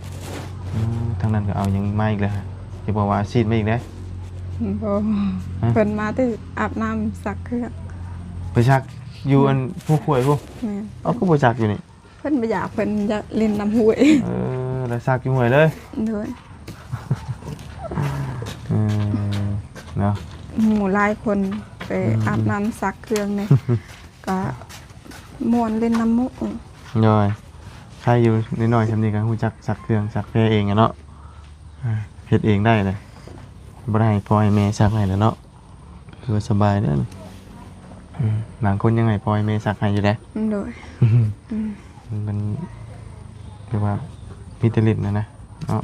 ອືມ ທາງນັ້ນກໍເອົາຫຍັງມາອີກແລ້ວ ຈະບອກວ່າເອົາຊີດມາອີກເດ້ ບໍ່ ຮະ ເພິ່ນມາແຕ່ອາບນ້ຳຊັກເຄື່ອງ ໄປຊັກຢູ່ ໂດຍ ອັນພູຂ້ວຍພຸ້ນ ແມ່ນ ເອົາ ຄືບໍ່ຊັກຢູ່ນີ້? ເພິ່ນບໍ່ຢາກ ເພິ່ນຢາກຫຼິ້ນນ້ຳຫ້ວຍ ເອີ ແລ້ວຊັກຢູ່ຫ້ວຍເລີຍ ໂດຍ ເອີ ເນາະ ໝູ່ຫຼາຍຄົນໄປ ອືມ ອາບນ້ຳຊັກເຄື່ອງນີ້ ກະມ່ວນຫຼິ້ນນ້ຳໝູ່ ໂດຍ ໃຜຢູ່ນ້ອຍໆຊ່ຳນີ້ກໍຮູ້ຈັກຊັກເຄື່ອງຊັກແພເອງແຫຼະເນາະ. ອ່າ ເຮັດເອງໄດ້ແຫຼະ ບໍ່ໄດ້ໃຫ້ພໍ່ໃຫ້ແມ່ຊັກໃຫ້ແລ້ວເນາະ. ຄືວ່າສະບາຍເດີ້. ອືມ ບາງຄົນຍັງໃຫ້ພໍ່ໃຫ້ແມ່ຊັກໃຫ້ຢູ່ເດ້. ໂດຍ ອືມ ມັນ ແຕ່ວ່າມີແຕ່ຫຼິ້ນນະນະເນາະ.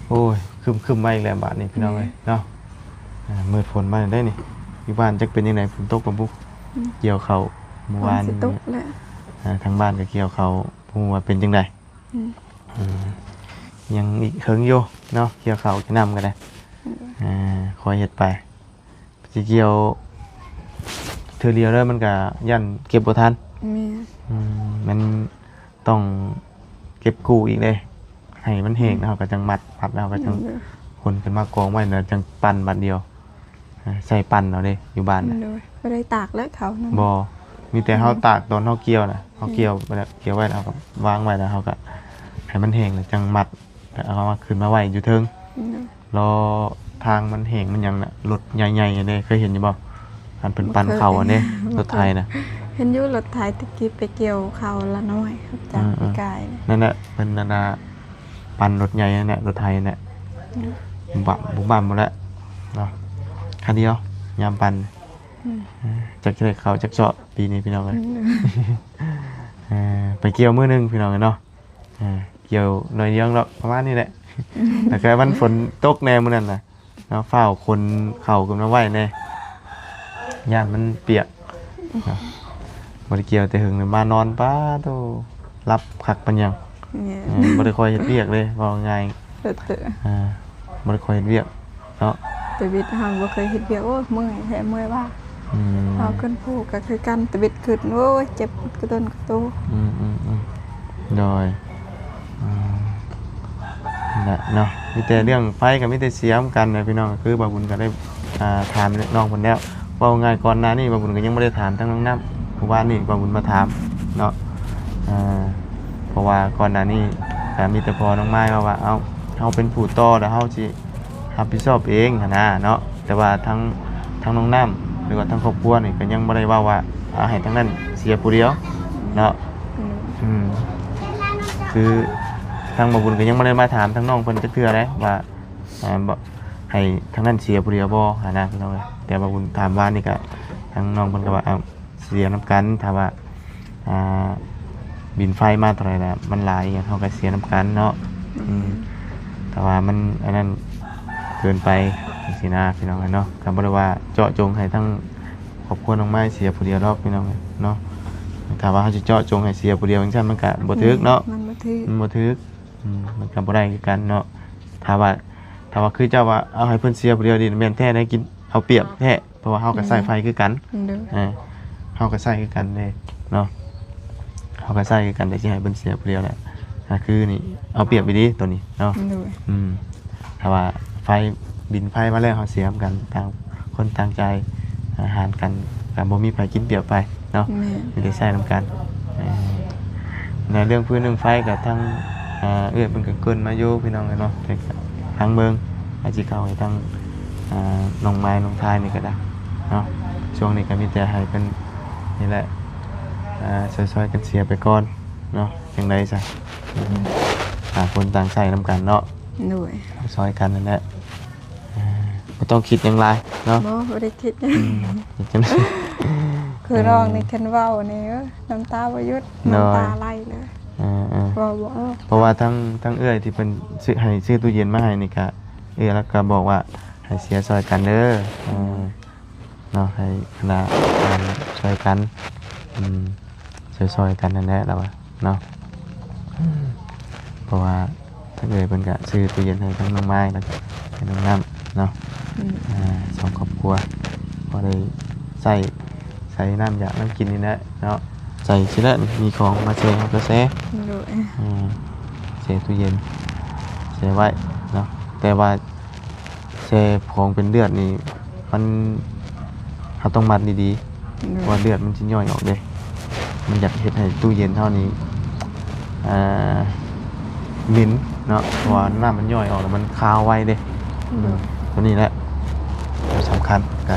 ໂອ້ຍ ຄຶ້ມໆມາອີກແລ້ວບາດນີ້ພີ່ນ້ອງເອີຍ ແມ່ນ ເນາະ. ອ່າ ມືດຝົນມາແລ້ວເດ້ນີ້. ຢູ່ບ້ານຈັກເປັນຈັ່ງໃດ ຝົນຕົກບໍ່ບຸ? ອືມ ກ່ຽວເຂົ້າມື້ວານນີ້ ຝົນຊິຕົກແລ້ວ. ອ່າ ທາງບ້ານກໍກ່ຽວເຂົ້າ ບໍ່ຮູ້ວ່າເປັນຈັ່ງໃດ. ອືມ ອືມ ຍັງອີກເຖິງຢູ່ເນາະ ກ່ຽວເຂົ້າກ່ຽວນ້ຳກໍໄດ້. ອືມ ອ່າ ຄ່ອຍເຮັດໄປ ຊິກ່ຽວເທື່ອດຽວເດີ ມັນກໍຢ້ານເກັບບໍ່ທັນ. ແມ່ນ ອືມ ມັນຕ້ອງເກັບກູ້ອີກເດ້ ໃຫ້ມັນແຫ້ງ ອືມ ແລ້ວເຮົາກໍຈັ່ງມັດ ມັດແລ້ວເຮົາກໍຈັ່ງ ອືມ ຂົນຂຶ້ນມາກອງໄວ້ ແລ້ວຈັ່ງປັ່ນບາດດຽວ. ໃສ່ປັ່ນເອົາເດ້ ຢູ່ບ້ານນະ. ໂດຍ ບໍ່ໄດ້ຕາກແລ້ວເຂົ້ານະ. ບໍ່ ມີແຕ່ເຮົາ ອືມ ຕາກຕອນເຮົາກ່ຽວນະ ເຮົາ ອືມ ກ່ຽວໄວ້ແລ້ວ ກ່ຽວໄວ້ແລ້ວເຮົາກໍວາງໄວ້ ແລ້ວເຮົາກໍໃຫ້ມັນແຫ້ງ ແລ້ວຈັ່ງມັດ ແລ້ວເອົາມາ ຂຶ້ນມາໄວ້ຢູ່ເທິງ. ໂດຍ ລໍທາງມັນແຫ້ງມັນຫຍັງນະ ລົດໃຫຍ່ໆເດ້ ເຄີຍເຫັນຢູ່ບໍ່? ອັນເພິ່ນປັ່ນເຂົ້າອັນເດ້ ບໍ່ເຄີຍ ລົດໄຖນະ. ເຫັນຢູ່ ລົດໄຖແຕ່ກີ້ໄປກ່ຽວເຂົ້າລະນ້ອຍ ອືມໆ ຈາກປີກາຍນະ. ນັ້ນແຫຼະ ເພິ່ນອັນນ່າ ປັ່ນລົດໃຫຍ່ຫັ້ນແຫຼະ ລົດໄຖຫັ້ນແຫຼະ. ອືມ ບຸບບັບ ບຸບບັບໝົດແລ້ວເນາະ ຄັນດຽວຍາມປັ່ນ. ອືມ ເອີ ຈັກຊິໄດ້ເຂົ້າຈັກເຊາະປີນີ້ພີ່ນ້ອງເອີຍ. ອືມ ເອີ ໄປກ່ຽວມື້ໜຶ່ງພີ່ນ້ອງເອີຍເນາະ. ເອີ ກ່ຽວໜ້ອຍດຽວດອກ ປະມານນີ້ແຫຼະ. ແລ້ວກໍມັນຝົນຕົກແດ່ມື້ນັ້ນນະ ເນາະ ຟ້າວຂົນເຂົ້າຂຶ້ນມາໄວ້ແດ່ ຢ້ານມັນປຽກເນາະ. ບໍ່ໄດ້ກ່ຽວແຕ່ເຫິງເລີຍ ມານອນ ປາໂທ້ ຫຼັບຄັກປານຫຍັງ. ແມ່ນ ເອີ ບໍ່ໄດ້ຄ່ອຍເຮັດວຽກເລີຍ ເວົ້າງ່າຍ ເອີ ບໍ່ໄດ້ຄ່ອຍເຮັດວຽກເນາະ. ຕະວິດເຮົາບໍ່ເຄີຍເຮັດວຽກ ໂອ້ຍ ເມື່ອຍແທ້ ເມື່ອຍວ່າ. ອືມ ເຮົາຂຶ້ນພູກໍຄືກັນ ຕະວິດຂຶ້ນ ໂອ້ຍ ເຈັບກະຕົ້ນກະໂຕ. ອືມໆໆ ໂດຍ ອ່າ ນັ້ນແຫຼະເນາະ ມີແຕ່ເລື່ອງໄຟກໍມີແຕ່ເສຍນຳກັນນະພີ່ນ້ອງ. ຄືບ່າວບຸນກໍໄດ້ ອ່າ ຖາມນ້ອງເພິ່ນແລ້ວ ເວົ້າງ່າຍກ່ອນໜ້ານີ້ບ່າວບຸນກໍຍັງບໍ່ໄດ້ຖາມທາງນ້ອງນ້ຳ. ເມື່ອວານນີ້ບ່າວບຸນມາຖາມເນາະ ເອີ ເພາະວ່າກ່ອນໜ້ານີ້ກໍມີແຕ່ພໍ່ນ້ອງມາຍເວົ້າວ່າ ເອົ້າ ເຮົາເປັນຜູ້ຕໍ່ ແລ້ວເຮົາຊິຮັບຜິດຊອບເອງຫັ້ນນະເນາະ. ແຕ່ວ່າທາງ ທາງນ້ອງນ້ຳ ຫຼືວ່າທາງຄອບຄົວນີ້ກໍຍັງບໍ່ໄດ້ເວົ້າວ່າ ເອົາໃຫ້ທາງນັ້ນເສຍຜູ້ດຽວເນາະ. ອືມ ອືມ ຄືທາງບ່າວບຸນກໍຍັງບໍ່ໄດ້ມາຖາມທາງນ້ອງເພິ່ນຈັກເທື່ອເດ້ວ່າ ອ່າ ໃຫ້ທາງນັ້ນເສຍຜູ້ດຽວບໍ່ຫັ້ນນະພີ່ນ້ອງເອີຍ. ແຕ່ວ່າບຸນຖາມວ່ານີ້ກໍ ທາງນ້ອງເພິ່ນກໍວ່າ ເອົາ ເສຍນຳກັນ ຖ້າວ່າ ອ່າ ບິນໄຟມາເທົ່າໃດລະ ມັນຫຼາຍຫຍັງ ເຮົາກໍເສຍນຳກັນເນາະ. ອືມ ອືມ ຖ້າວ່າມັນອັນນັ້ນເກີນໄປຈັ່ງຊີ້ນະ ພີ່ນ້ອງເອີຍເນາະ. ກໍບໍ່ໄດ້ວ່າເຈາະຈົງໃຫ້ທາງຄອບຄົວນ້ອງມາຍເສຍຜູ້ດຽວດອກ ພີ່ນ້ອງເອີຍເນາະ. ຖ້າວ່າເຮົາຊິເຈາະຈົງໃຫ້ເສຍຜູ້ດຽວຈັ່ງຊັ້ນ ມັນກໍບໍ່ຖືກເນາະ. ອືມ ມັນບໍ່ຖືກ ມັນບໍ່ຖືກ. ອືມ ມັນກໍບໍ່ໄດ້ຄືກັນເນາະ. ຖ້າວ່າ ຖ້າວ່າຄືເຈົ້າວ່າເອົາໃຫ້ເພິ່ນເສຍຜູ້ດຽວນີ້ ແມ່ນແທ້ໄດ້ກິນເອົາປຽບແທ້ ເພາະວ່າເຮົາກໍໃຊ້ໄຟຄືກັນ. ໂດຍ ເອີ ເຮົາກໍໃຊ້ຄືກັນເດ້ເນາະ ເຮົາກໍໃຊ້ຄືກັນ ແຕ່ຊິໃຫ້ເພິ່ນເສຍຜູ້ດຽວແຫຼະ ກໍຄືນີ້ເອົາປຽບອີ່ຫຼີໂຕນີ້ເນາະ. ໂດຍ ອືມ ຖ້າວ່າໄຟ ບິນໄຟມາແລ້ວ ເຮົາເສຍນຳກັນ ຕ່າງຄົນຕ່າງຈ່າຍ ອາ ຫານກັນ ກໍບໍ່ມີໃຜກິນປຽບໃຜເນາະ. ແມ່ນ ມີແຕ່ໃຊ້ນຳກັນ. ເອີ ໃນເລື່ອງຟືນເລື່ອງໄຟກໍທາງ ອ່າ ເອື້ອຍເພິ່ນກໍເກີ່ນມາຢູ່ ພີ່ນ້ອງເອີຍເນາະ. ແຕ່ກໍທາງເບິ່ງ ອາດຊິເຂົ້າໃຫ້ທາງ ອ່າ ນ້ອງມາຍນ້ອງທາຍນີ້ກໍໄດ້ເນາະ. ຊ່ວງນີ້ກໍມີແຕ່ໃຫ້ເພິ່ນນີ້ແຫຼະ ອ່າ ຊ່ອຍໆກັນເສຍໄປກ່ອນເນາະ. ຈັ່ງໃດຊະ ຕ່າງຄົນຕ່າງໃຊ້ນຳກັນເນາະ. ໂດຍ ຊ່ອຍກັນນັ້ນແຫຼະ. ອ່າ ບໍ່ຕ້ອງຄິດຫຍັງຫຼາຍເນາະ. ບໍ່ ບໍ່ໄດ້ຄິດຫຍັງ. ອືມ ຄືນ້ອງນີ້ ເອີ ຄັນເວົ້ານີ້ ເອີ ນ້ຳຕາບໍ່ຢຸດ ໂດຍ ນ້ຳຕາໄຫຼເລີຍ. ເອີໆ ເວົ້າບໍ່ອອກ ເພາະວ່າທາງ ທາງເອື້ອຍທີ່ເພິ່ນຊື້ ໃຫ້ຊື້ຕູ້ເຢັນມາໃຫ້ນີ້ກະ ເອື້ອຍລາວກະບອກວ່າໃຫ້ເຊຍຊ່ອຍກັນເດີ. ເອີ ອືມ ເນາະ ໃຫ້ຄະນະ ເອີ ຊ່ອຍກັນ ອືມ ຊ່ອຍໆກັນນັ້ນແຫຼະລາວວ່າເນາະ. ເພາະວ່າທາງເອື້ອຍເພິ່ນກະຊື້ຕູ້ເຢັນໃຫ້ທັງນ້ອງມາຍ ແລ້ວກະໃຫ້ນ້ອງນ້ຳເນາະ. ອືມ ອ່າ ສອງຄອບຄົວ ພໍໄດ້ໃຊ້ ໃຊ້ນ້ຳຢາກນ້ຳກິນນີ້ແຫຼະເນາະ. ໃສ່ຊີ້ແຫຼະ ມີຂອງມາແຊ່ເຮົາກະແຊ່. ໂດຍ ອ່າ ແຊ່ຕູ້ເຢັນ ແຊ່ໄວ້ເນາະ. ແຕ່ວ່າ ແຊ່ຂອງເປັນເລືອດນີ້ ມັນ ເຮົາຕ້ອງມັດດີໆ ໂດຍ ເພາະວ່າເລືອດມັນຊິຍ້ອຍອອກເດ້. ມັນຢາກເຮັດໃຫ້ຕູ້ເຢັນເຮົານີ້ ອ່າ ເໝັນເນາະ ເພາະວ່ານ້ຳມັນຍ້ອຍອອກແລ້ວມັນຄາວໄວເດ້. ໂດຍ ອືມ ຕົວນີ້ແຫຼະ ຕົວສຳຄັນ. ກະ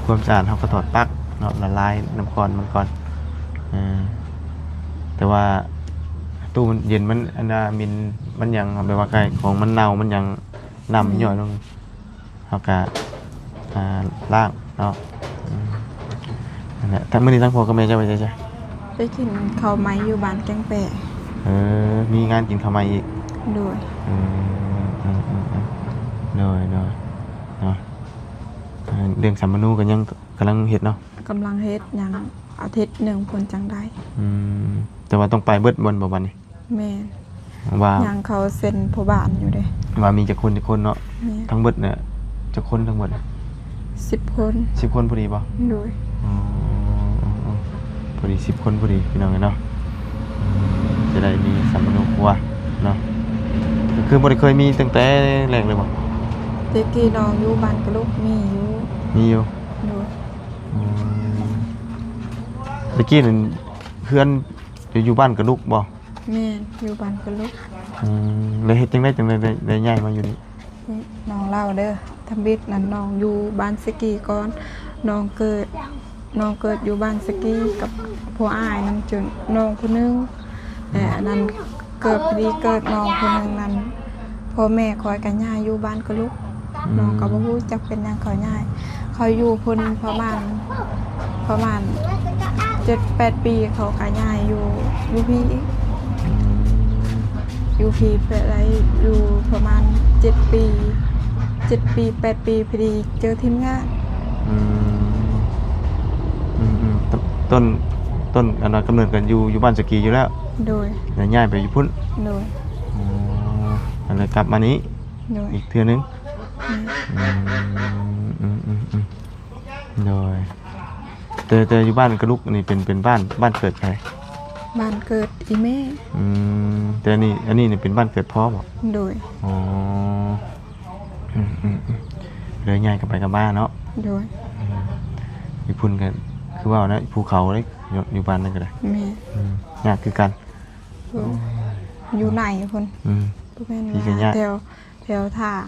ຄວາມສະອາດ ເຮົາກະຖອດປັກເນາະ ລະລາຍນ້ຳກ້ອນມັນກ່ອນ. ເອີ ແຕ່ວ່າຕູ້ມັນເຢັນ ມັນອັນນ່າ ມິນ ມັນຫຍັງ ແບບວ່າໃກ້ຂອງມັນເນົ່າ ມັນຫຍັງ ນ້ຳມັນ ອືມ ຍ້ອຍລົງ ເຮົາກະ ອ່າ ລ້າງເນາະ. ອືມ ນັ້ນແຫຼະ. ທາງມື້ນີ້ທາງພໍ່ກັບແມ່ເຈົ້າໄປໃສຊະ? ໄປກິນເຂົ້າໃໝ່ຢູ່ບ້ານແກ້ງແປ. ເອີ ມີງານກິນເຂົ້າໃໝ່ອີກ? ໂດຍ. ອືມ ໂດຍໆ ເນາະ. ເລື່ອງສຳມະໂນກໍຍັງກຳລັງເຮັດເນາະ? ກຳລັງເຮັດ ຍັງອາທິດໜຶ່ງພຸ້ນຈັ່ງໄດ້. ອືມ ແຕ່ວ່າຕ້ອງໄປເບິດບ່ອນບໍ່ບັດນີ້? ແມ່ນ. ວ່າຍັງເຂົາເຊັນພໍ່ບ້ານຢູ່ເດ້. ວ່າມີຈັກຄົນ ຈັກຄົນເນາະ? ແມ່ນ. ທັງເບິດນະ ຈັກຄົນທັງເບິດ? ສິບຄົນ. ສິບຄົນພໍດີບໍ່? ໂດຍ. ອໍ ພໍດີສິບຄົນພໍດີ ພີ່ນ້ອງເອີຍເນາະ. ອືມ ຈະໄດ້ມີສຳມະໂນຄົວເນາະ. ກໍຄືບໍ່ໄດ້ເຄີຍມີຕັ້ງແຕ່ແລກເລີຍບໍ່? ແຕ່ກີ້ນ້ອງຢູ່ບ້ານກະລຸກ ມີຢູ່. ມີຢູ່? ໂດຍ. ອືມ ແຕ່ກີ້ນັ້ນເຮືອນຢູ່ ຢູ່ບ້ານກະລຸກບໍ່? ແມ່ນ ຢູ່ບ້ານກະລຸກ. ອືມ ແລ້ວເຮັດຈັ່ງໃດ ຈັ່ງໄດ້ ໄດ້ ໄດ້ຍ້າຍມາຢູ່ນີ້? ນ້ອງເລົ່າເດີ ທຳອິດນັ້ນນ້ອງຢູ່ບ້ານສະກີກ່ອນ. ນ້ອງເກີດ ນ້ອງເກີດຢູ່ບ້ານສະກີກັບຜູ້ອ້າຍນຳ ຈົນນ້ອງຜູ້ໜຶ່ງ ແລະ ອືມ ອັນນັ້ນ ເກີດ ພໍດີເກີດນ້ອງຜູ້ໜຶ່ງນັ້ນ ພໍ່ແມ່ຂ້ອຍກໍຍ້າຍຢູ່ບ້ານກະລຸກ. ອືມ ນ້ອງກໍບໍ່ຮູ້ຈັກເປັນຫຍັງເຂົາຍ້າຍ. ເຂົາຢູ່ພຸ້ນປະມານ ປະມານເຈັດແປດປີ ເຂົາກໍຍ້າຍຢູ່ ຢູ່ພີ້ອີກ. ອືມ ຢູ່ພີ້ໄປໄດ້ຢູ່ປະມານເຈັດປີ ເຈັດປີແປດປີ ພໍດີເຈີທີມງານ. ອືມ ອືມໆ ຕົ້ນ ຕົ້ນ ອັນວ່າກຳເນີດກັນຢູ່ ຢູ່ບ້ານສະກີຢູ່ແລ້ວ? ໂດຍ. ແລ້ວຍ້າຍໄປຢູ່ພຸ້ນ? ໂດຍ. ອໍ ກໍເລີຍກັບມານີ້? ໂດຍ. ອີກເທື່ອໜຶ່ງ? ແມ່ນ. ອືມ ອືມໆໆ ໂດຍ. ແຕ່ ແຕ່ຢູ່ບ້ານກະລຸກນີ້ເປັນ ເປັນບ້ານ ບ້ານເກີດໃຜ? ບ້ານເກີດອີ່ແມ່. ອືມ ແຕ່ອັນນີ້ ອັນນີ້ນີ້ເປັນບ້ານເກີດພໍ່ບໍ່? ໂດຍ. ອໍ ອືມໆໆ ເລີຍຍ້າຍກັນໄປກັນມາເນາະ? ໂດຍ. ອືມ ຢູ່ພຸ້ນກໍຄືເວົ້ານະ ພູເຂົາເດ້ ຢູ່ ຢູ່ບ້ານນັ້ນກໍໄດ້. ແມ່ນ. ອືມ ຍາກຄືກັນ. ໂດຍ. ໂອ້ຍ ຢູ່ໃນພຸ້ນ. ອືມ ບໍ່ແມ່ນວ່າແຖວ ແຖວທາງ.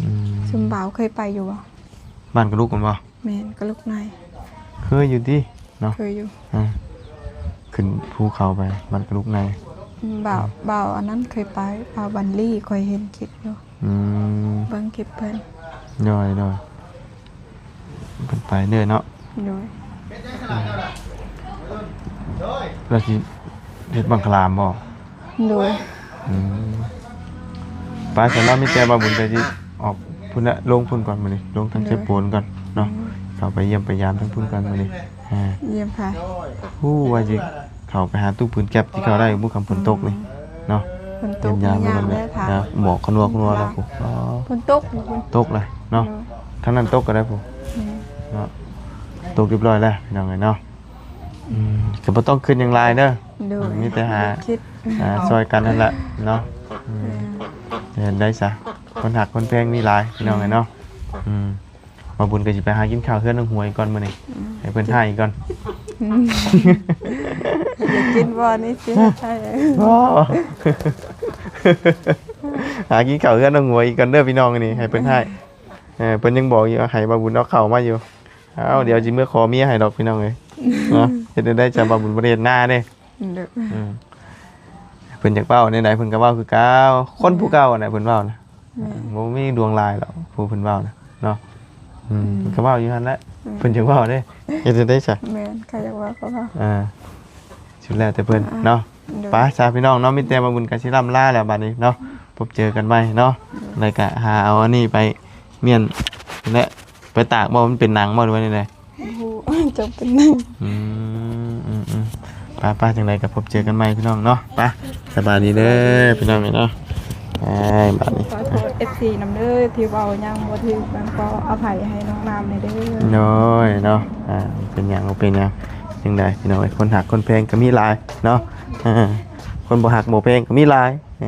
ອືມ ຊຸມບ່າວເຄີຍໄປຢູ່ບໍ່? ບ້ານກະລຸກແມ່ນບໍ່? ແມ່ນ ກະລຸກໃນ. ເຄີຍຢູ່ຕິເນາະ? ເຄີຍຢູ່. ອ່າ ຂຶ້ນພູເຂົາໄປ ບ້ານກະລຸກໃນ. ອືມ ບ່າວ ບ່າວອັນນັ້ນເຄີຍໄປ ບ່າວບັນລີ ຂ້ອຍເຫັນຄລິບຢູ່. ອືມ ເບິ່ງຄລິບເພິ່ນ. ໂດຍໆ ເພິ່ນໄປເລື້ອຍເນາະ. ໂດຍ. ອືມ ແລ້ວຊິເຮັດບັງຄະລາມບໍ່? ໂດຍ. ອືມ ໄປຊັ້ນເນາະ ມີແຕ່ວ່າບຸນກໍຊິອອກພຸ້ນແຫຼະ ລົງພຸ້ນກ່ອນມື້ນີ້ ລົງທາງ ໂດຍ ເຊໂປນກ່ອນເນາະ. ໂດຍ. ເຂົ້າໄປຢ້ຽມໄປຢາມທາງພຸ້ນກ່ອນມື້ນີ້. ອ່າ ຢ້ຽມໃຜ? ຮູ້ວ່າຊິເຂົ້າໄປຫາຕູ້ປືນແກັບ ຊິເຂົ້າໄດ້ບໍ່ ຄ່ຳຝົນຕົກນີ້ເນາະ? ຝົນຕົກ ຢ້ຽມຢາມ ຍາມເລີຍ ເນາະ ໝອກຄະນົວຄະນົວແລ້ວພຸ້ນ. ຝົນຕົກ ຕົກແລ້ວເນາະ. ໂດຍ. ທາງນັ້ນຕົກກໍໄດ້ພຸ້ນ. ແມ່ນ. ເນາະ ຕົກຮຽບຮ້ອຍແລ້ວ ພີ່ນ້ອງເອີຍເນາະ. ອືມ ກໍບໍ່ຕ້ອງຄິດຫຍັງຫຼາຍເດີ. ໂດຍ. ມີແຕ່ຫາ ຄິດ ຫາຊ່ອຍກັນຫັ້ນແຫຼະເນາະ. ອືມ ແມ່ນ. ເຮັດໄດ້ຊະ ຄົນຮັກຄົນແພງມີຫຼາຍ ພີ່ນ້ອງເອີຍເນາະ. ອືມ ອືມ ບ່າວບຸນກໍຊິໄປຫາກິນເຂົ້າເຮືອນນ້ອງຫວຍກ່ອນມື້ນີ້. ອືມ ໃຫ້ເພິ່ນຖ່າຍກ່ອນ. ອືມ ຢາກກິນບໍ່ນີ້ຊິໃຫ້. ບໍ່ ຫາກິນເຂົ້າເຮືອນນ້ອງຫວຍອີກກ່ອນເດີ ພີ່ນ້ອງ ນີ້ ໃຫ້ເພິ່ນຖ່າຍ. ເອີ ເພິ່ນຍັງບອກຢູ່ວ່າໃຫ້ບ່າວບຸນເອົາເຂົ້າມາຢູ່. ເອົາ ດຽວຊິເມືອຂໍເມຍໃຫ້ດອກ ພີ່ນ້ອງເອີຍເນາະ. ເຮັດແນວໃດ ຈະບ່າວບຸນບໍ່ໄດ້ເຮັດນາເດ້. ໂດຍ. ອືມ ເພິ່ນຢາກເວົ້າແນວໃດເພິ່ນກໍເວົ້າຄືເກົ່າ ຄົນຜູ້ເກົ່າຫັ້ນແຫຼະເພິ່ນເວົ້ານະ. ແມ່ນ. ບໍ່ມີດວງຫຼາຍດອກຜູ້ເພິ່ນເວົ້ານະເນາະ. ອືມ ອືມ ເພິ່ນກໍເວົ້າຢູ່ຫັ້ນແຫຼະ. ອືມ ເພິ່ນຢາກເວົ້າເດ້ ເຮັດຈັ່ງໃດຊະ? ແມ່ນ ໃຜຢາກເວົ້າກໍເວົ້າ. ອ່າ ສຸດແລ້ວແຕ່ເພິ່ນເນາະ. ໂດຍ. ໄປຊະ ພີ່ນ້ອງເນາະ ມີແຕ່ບ່າວບຸນກໍຊິລ່ຳລາແລ້ວບັດນີ້ເນາະ. ອືມ ພົບເຈີກັນໃໝ່ເນາະ. ໂດຍ. ແລ້ວກໍຫາເອົາອັນນີ້ໄປມ້ຽນ ແລະ ໄປຕາກບໍ່? ມັນເປັນໜັງບໍ່ ຫຼືວ່າແນວໃດ? ບໍ່ຮູ້ ເຈົ້າເປັນໜັງ. ອືມ ອືມໆ ໄປໆ ຈັ່ງໃດກໍພົບເຈີກັນໃໝ່ ພີ່ນ້ອງເນາະ. ໄປ ສະບາຍດີເດີ ພີ່ນ້ອງເອີຍເນາະ. ໄປ ບາດນີ້ ຂໍໂທດ ເອັຟຊີ ນຳເດີ ທີ່ເວົ້າຫຍັງບໍ່ຖືກ ມັນກໍອະໄພໃຫ້ນ້ອງນ້ຳແດ່ເດີ. ໂດຍເນາະ. ອ່າ ເປັນຫຍັງ ບໍ່ເປັນຫຍັງ. ຈັ່ງໃດ ພີ່ນ້ອງເອີຍ ຄົນຮັກຄົນແພງກໍມີຫຼາຍເນາະ. ເອີ ຄົນບໍ່ຮັກບໍ່ແພງກໍມີຫຼາຍ. ເອີ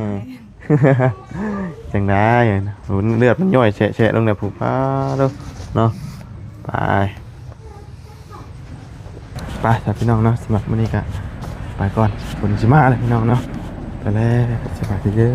ຈັ່ງໃດ ເລືອດມັນຍ້ອຍແຊະໆລົງແດ່ພຸ້ນ. ປາດໂທ້ເນາະ. ໄປ ໄປຊະ ພີ່ນ້ອງເນາະ. ສຳລັບມື້ນີ້ກໍໄປກ່ອນ ຝົນຊິມາແລ້ວ ພີ່ນ້ອງເນາະ. ໄປແລ້ວ ສະບາຍດີເດີ.